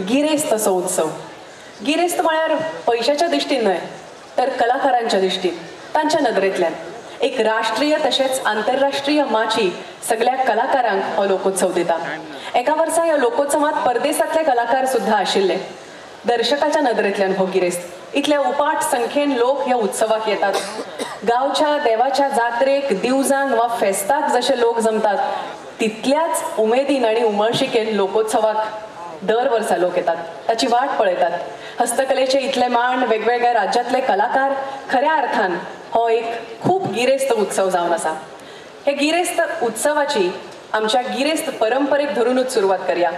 गिरेस्त असो उत्सव. गिरेस्त म्हळ्यार पयशाच्या दृश्टीन न्हय तर कलाकारांच्या दृश्टीन, तांच्या नदरेंतल्यान एक राष्ट्रीय तशेंच आंतरराष्ट्रीय माची सगळ्या कलाकारांक हो लोकोत्सव दिता. एका वर्सा ह्या लोकोत्सवात परदेसांतले कलाकार सुद्धा आशिल्ले. दर्शकाच्या नदरेंतल्यान हो गिरेस्त. इतल्या उपाट संख्येन लोक ह्या उत्सवाक येतात. गांवच्या देवाच्या जात्रेक, दिवजांक वा फेस्ताक जशे लोक जमतात तितल्याच उमेदीन आनी उमळशिकेन लोकोत्सवाक दर वर्सा लोक येतात, ताची वाट पळयतात. हस्तकलेचे इतले मांड, वेगवेगळ्या राज्यांतले कलाकार, खऱ्या अर्थान हो एक खूब गिरेस्त उत्सव जावन आसा. हे गिरेस्त उत्सवाची आमच्या गिरेस्त परंपरेक धरूनच सुरवात करया.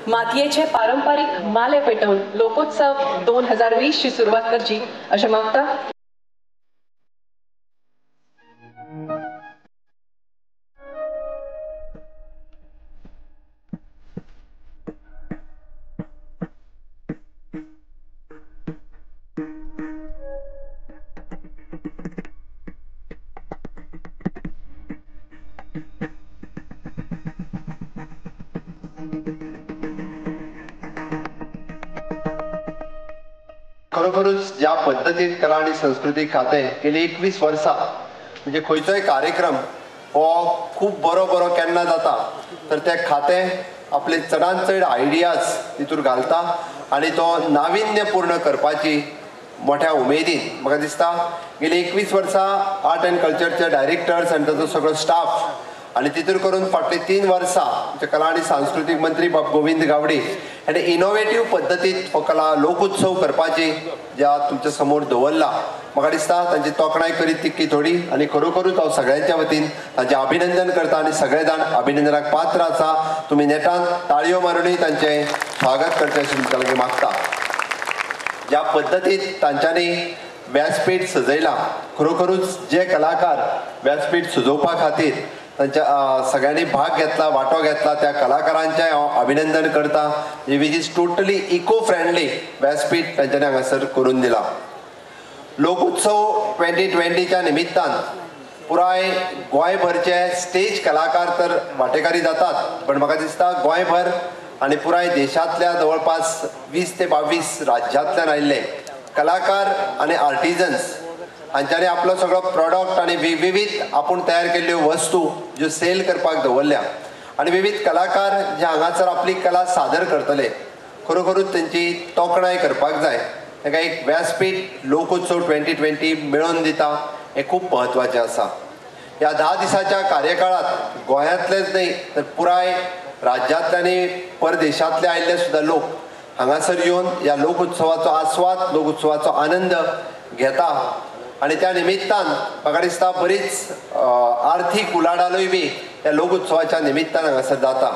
मातयेचे पारंपारीक माले पेटोवन लोकोत्सव 2020 ची सुरवात करची अशें मागता. खरोखरूच ज्या पद्दतीन कला आनी संस्कृती खातें गेली 21 वर्सां म्हणजे खंयचोय कार्यक्रम हो खूब बरो बरो केन्ना जाता तर तें खातें आपले चडान चड आयडियाज तितूर घालता आनी तो नाविन्यपूर्ण करपाची मोठ्या उमेदीन म्हाका दिसता गेली 21 वर्सां आर्ट एंड कल्चरचे डायरेक्टर्स आनी ताचो सगळो स्टाफ आनी तितूर करून फाटली 3 वर्सां आमचे कला आनी सांस्कृतीक मंत्री बाब गोविंद गावडे हाणें इनोवेटीव पद्दतीत हो कला लोकोत्सव करपाची ज्या तुमच्या समोर दवरला म्हाका दिसता तांची तोखणाय करीत तितकी थोडी आनी खरोखरूच हांव सगळ्यांच्या वतीन तांचें अभिनंदन करता आनी सगळे जाण अभिनंदनाक पात्र आसा. तुमी नेटान ताळयो मारुनूय तांचें स्वागत करचें अशें तुमच्या लागीं मागता. ज्या पद्दतीत तांच्यांनी व्यासपीठ सजयलां, खरोखरूच जे कलाकार व्यासपीठ सजोवपा खातीर तांच्या सगळ्यांनी भाग घेतला, वांटो घेतला, त्या कलाकारांचें हांव अभिनंदन करता. Which is totally eco friendly व्यासपीठ तांच्यांनी हांगासर करून दिलां. लोकोत्सव 2020च्या निमित्तान पुराय गोंयभरचे स्टेज कलाकार तर वांटेकारी जातात, पण म्हाका दिसता गोंयभर आनी पुराय देशांतल्या जवळपास 20 ते 22 राज्यांतल्यान आयिल्ले कलाकार आनी आर्टिजन्स हांच्यांनी आपलो सगळो प्रोडक्ट आनी विविध आपूण तयार केल्ल्यो वस्तू ज्यो सेल करपाक दवरल्या आनी विविध कलाकार जे हांगासर आपली कला सादर करतले खरोखरूच तेंची तोखणाय करपाक जाय. ताका एक व्यासपीठ लोकोत्सव 2020 मेळोवन दिता हें खूब म्हत्वाचें आसा. ह्या 10 दिसाच्या कार्यकाळांत गोंयांतलेच न्हय तर पुराय राज्यांतले आनी परदेशांतले आयिल्ले सुद्दां लोक हांगासर येवन ह्या लोकोत्सवाचो आस्वाद, लोकोत्सवाचो आनंद घेता आनी त्या निमित्तान म्हाका दिसता बरीच आर्थीक उलाढालूय बी ह्या लोकोत्सवाच्या निमित्तान हांगासर जाता.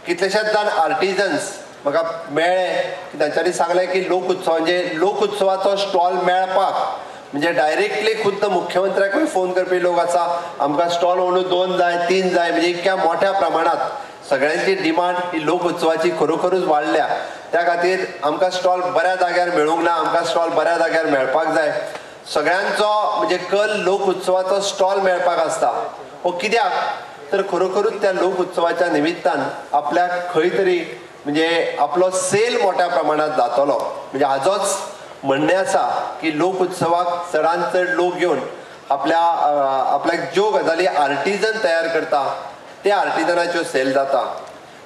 कितलेशेच जाण आर्टिजन्स म्हाका मेळ्ळे की तांच्यांनी सांगलें की लोकोत्सव म्हणजे लोकोत्सवाचो स्टॉल मेळपाक म्हणजे डायरेक्टली खुद्द मुख्यमंत्र्याकूय फोन करपी लोक आसा, आमकां स्टॉल अंदू 2 जाय, 3 जाय, म्हणजे इतक्या मोठ्या प्रमाणांत सगळ्यांची डिमांड ही लोकोत्सवाची खरोखरूच वाडल्या. त्या खातीर आमकां स्टॉल बऱ्या जाग्यार मेळूंक ना, आमकां स्टॉल बऱ्या जाग्यार मेळपाक जाय. सगळ्यांचो म्हणजे कल लोकोत्सवाचो स्टॉल मेळपाक आसता. हो कित्याक तर खरोखरूच त्या लोकोत्सवाच्या निमित्तान आपल्याक खंय तरी म्हणजे आपलो सेल मोठ्या प्रमाणात जातलो. म्हणजे हाजोच म्हणणें आसा की लोकोत्सवाक चडान चड लोक येवन आपल्या आपल्याक ज्यो गजाली आर्टिजन तयार करता त्या आर्टिजनाच्यो सेल जाता.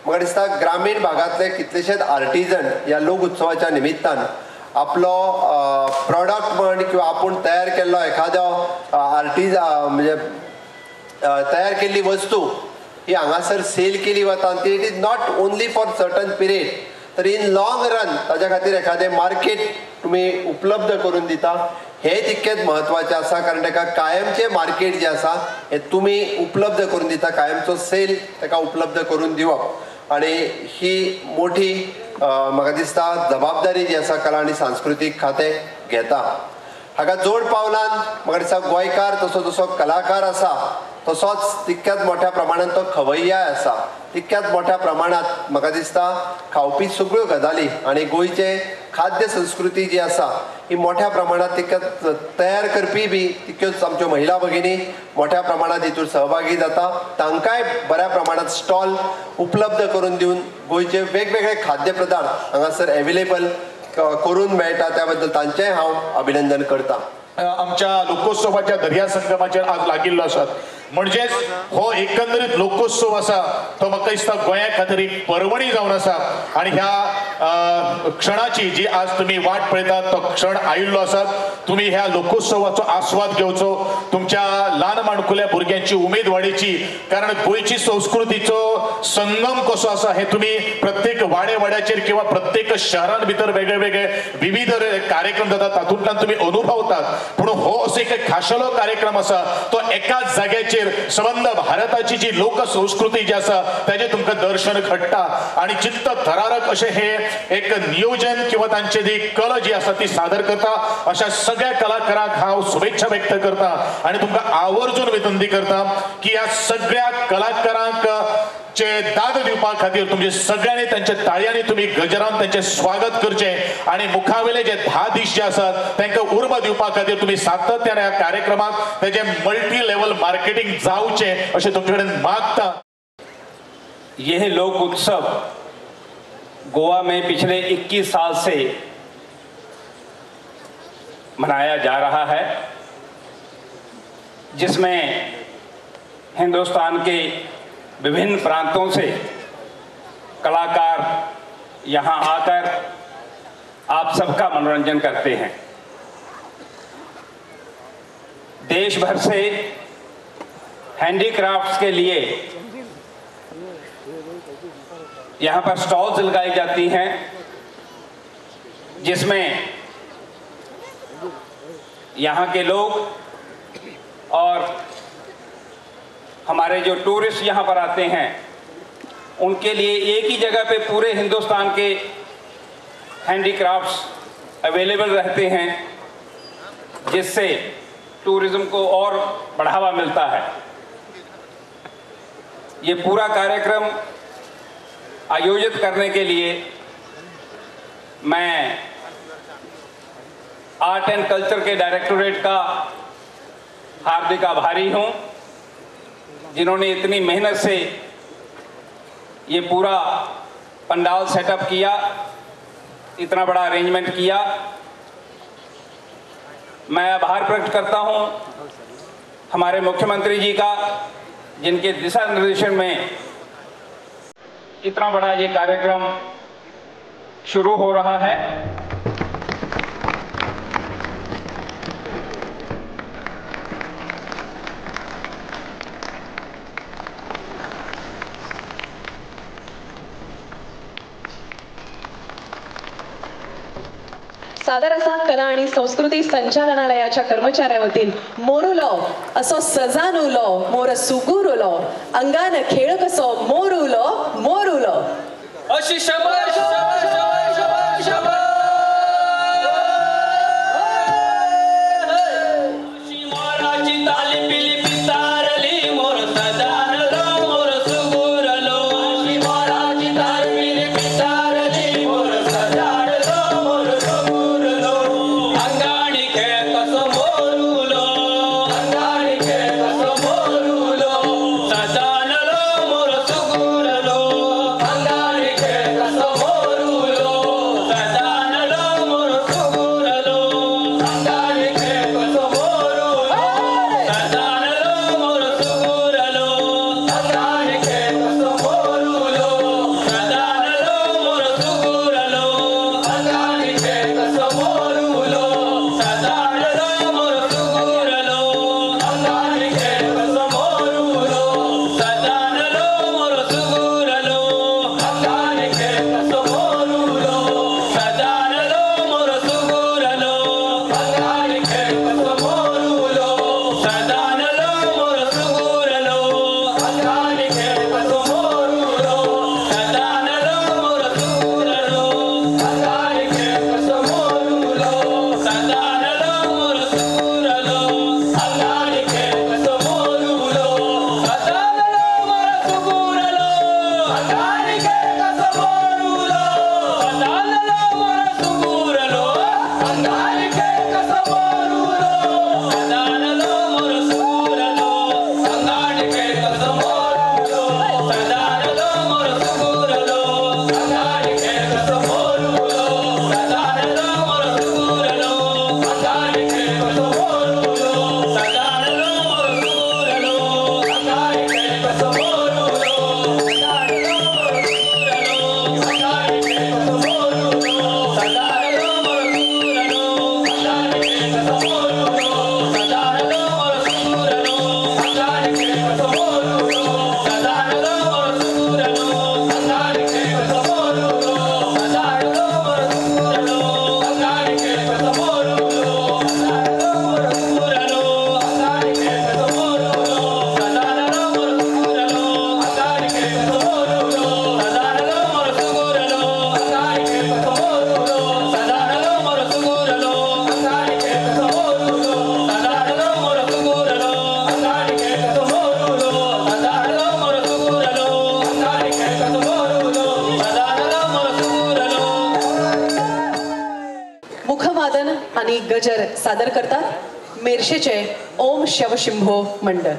म्हाका दिसता ग्रामीण भागांतले कितलेशेच आर्टिजन ह्या लोकोत्सवाच्या निमित्तान आपलो प्रोडक्ट म्हण किंवा आपूण तयार केल्लो एखादो म्हणजे तयार केल्ली वस्तू ही हांगासर सेल केली वता आनी ती it is not only for certain period तर इन लॉंग रन ताज्या खातीर एखादें मार्केट तुमी उपलब्ध करून दिता हें तितकेंच म्हत्वाचें आसा. कारण ताका कायमचें मार्केट जें आसा हें तुमी उपलब्ध करून दिता, कायमचो सेल ताका उपलब्ध करून दिवप आनी ही मोठी म्हाका दिसता जबाबदारी जी आसा कला आनी सांस्कृतीक खातें घेता. हाका जोड पावलान म्हाका दिसता गोंयकार तसो जसो कलाकार आसा तसोच तितक्याच मोठ्या प्रमाणात तो खवय्याय आसा. तितक्याच मोठ्या प्रमाणात म्हाका दिसता खावपी सगळ्यो गजाली आनी गोंयचे खाद्य संस्कृती जी आसा ही मोठ्या प्रमाणात तितक्याच तयार करपी बी तितक्योच आमच्यो महिला भगिनी मोठ्या प्रमाणात हितूर सहभागी जाता. तांकांय बऱ्या प्रमाणात स्टॉल उपलब्ध करून दिवन गोंयचे वेगवेगळे खाद्य पदार्थ हांगासर एवेलेबल करून मेळटा, त्या बद्दल तांचें हांव अभिनंदन करता. आमच्या लोकोत्सवाच्या दर्या संगमाचेर आज लागिल्लो आसात. म्हणजेच हो एकंदरीत लोकोत्सव आसा तो म्हाका दिसता गोंया खातीर एक पर्वणी जावन आसा आनी ह्या क्षणाची जी आज तुमी वाट पळयतात तो क्षण आयिल्लो आसा. तुमी ह्या लोकोत्सवाचो आस्वाद घेवचो, तुमच्या ल्हान माणकुल्या भुरग्यांची उमेद वाडयची, कारण गोंयची संस्कृतीचो संगम कसो आसा हे तुमी प्रत्येक वाडे वाड्याचेर किंवा प्रत्येक शहरान भितर वेगळे वेगळे विविध कार्यक्रम जातात तातूंतल्यान तुमी अनुभवतात. पूण हो असो एक खाशेलो कार्यक्रम आसा तो एकाच जाग्याचेर संबंद भारताची जी लोकसंस्कृती जी आसा ताजें तुमकां दर्शन घडटा आनी चित्त थरारक अशें हे एक नियोजन किंवा तांची जी कला जी आसा ती सादर करता. अशा सगळ्या कलाकारांक हांव शुभेच्छा व्यक्त करता आनी तुमकां आवर्जून विनंती करता की ह्या सगळ्या कलाकारांक चे दाद दिवपा खातीर तुमचे सगळ्यांनी तांच्या ताळयांनी तुमी गजरान तांचें स्वागत करचें आनी मुखावेले जे 10 दीस जे आसात तांकां उर्बा दिवपा खातीर तुमी सातत्यान ह्या कार्यक्रमाक तेजें मल्टी लेवल मार्केटिंग जावचें अशें तुमचे कडेन मागता. यह लोक उत्सव गोवा में पिछले 21 साल से मनाया जा रहा है, जिसमें हिंदुस्तान के विभिन्न प्रांतों से कलाकार यहाँ आकर आप सबका मनोरंजन करते हैं। देश भर से हैंडीक्राफ्ट्स के लिए यहाँ पर स्टॉल्स लगाई जाती हैं, जिसमें यहाँ के लोग और हमारे जो टूरिस्ट यहाँ पर आते हैं उनके लिए एक ही जगह पे पूरे हिंदुस्तान के हैंडीक्राफ्ट्स अवेलेबल रहते हैं, जिससे टूरिज़्म को और बढ़ावा मिलता है। ये पूरा कार्यक्रम आयोजित करने के लिए मैं art and culture K directorate का हार्दिक आभारी हूँ, जिन्होंने इतनी मेहनत से ये पूरा पंडाल सेटअप किया, इतना बड़ा अरेंजमेंट किया। मैं आभार प्रकट करता हूँ हमारे मुख्यमंत्री जी का, जिनके दिशा निर्देशन में इतना बड़ा ये कार्यक्रम शुरू हो रहा है। सादर असा कला आणि संस्कृती संचालनालयाच्या कर्मचाऱ्या वतीन मोरुलो असो सजान उलो मोर सुगूर उलो अंगान खेळ कसो मोर उलो मोर उलो अशी शबर शबर शबर शबर शबर अशी मोराची ताली पिली पिसारली मोर सजानलो मोर सुगूरलो अशी मोराची ताली पिली पिसारली मोर सजानलो मोर सुगूरलो अंगाणी खेळ कसो मोरुलो अंगाणी खेळ कसो मोरुलो सजानलो मोर. गजर सादर करतात मेरशेचे ओम शिवशंभो मंडळ.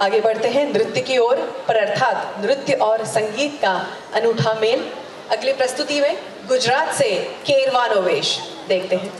आगे बढ़ते हैं नृत्य की ओर, पर अर्थात नृत्य और संगीत का अनूठा मेल। अगली प्रस्तुति में गुजरात से केरवानो वेश देखते हैं।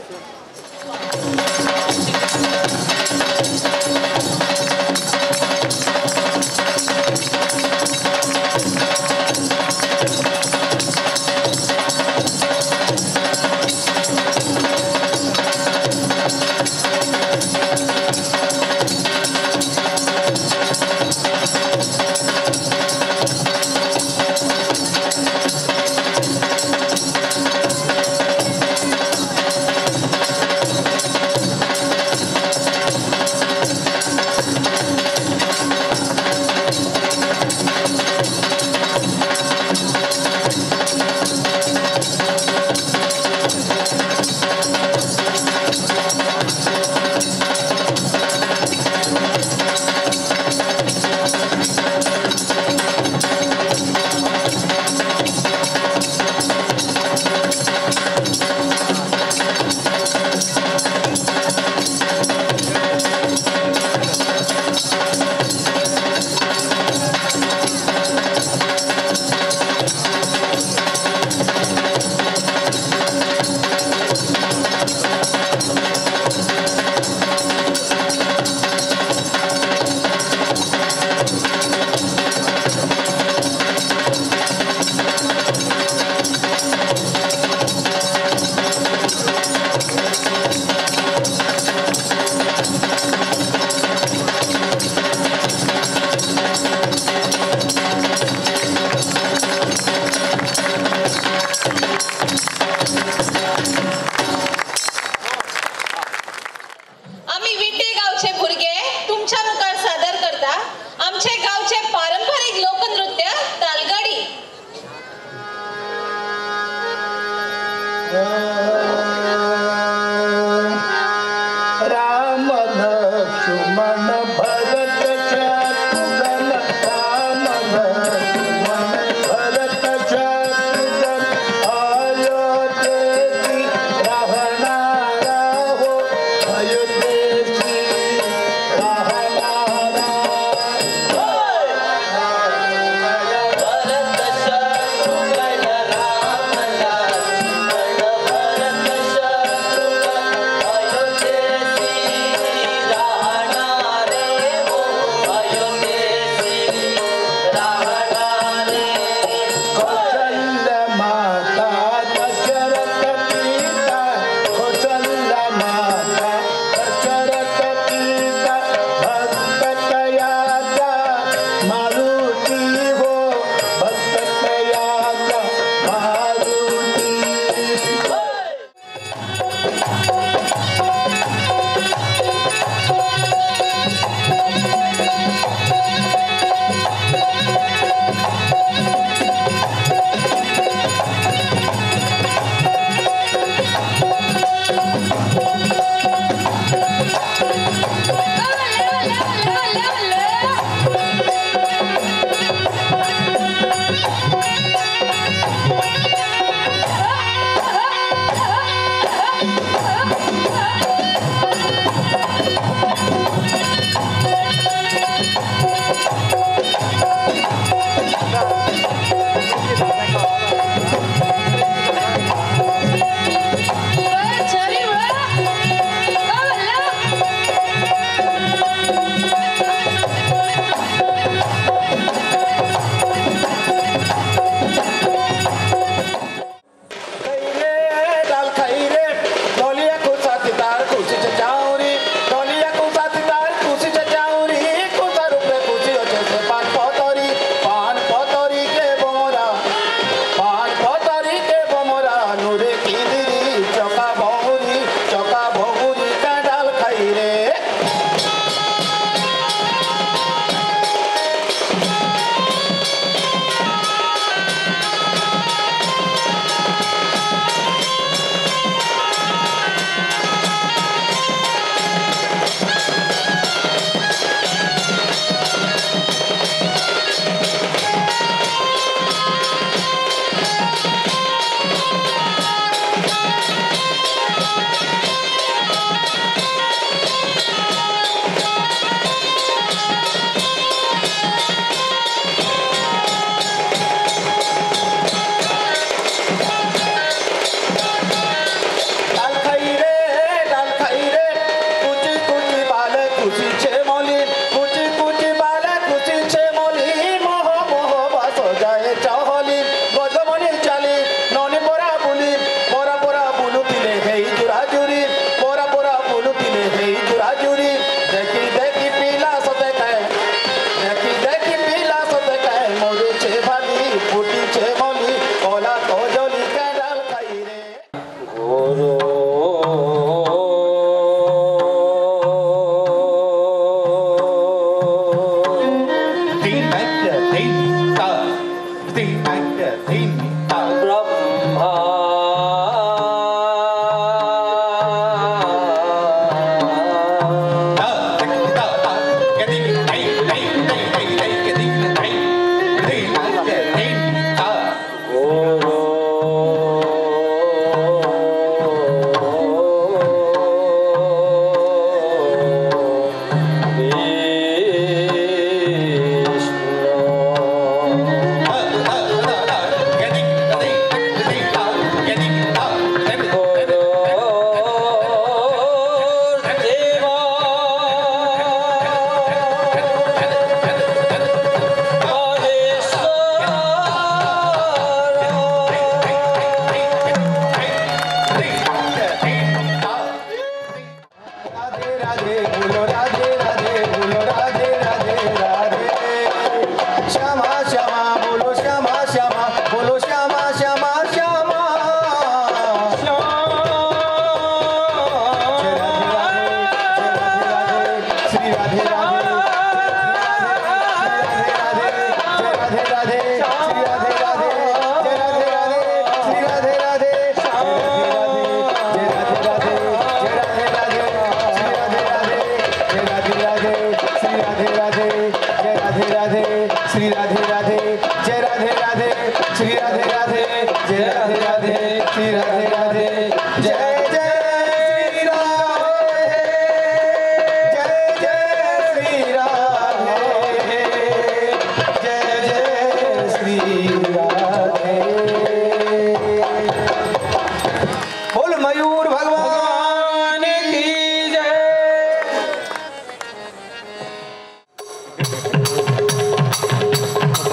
Thank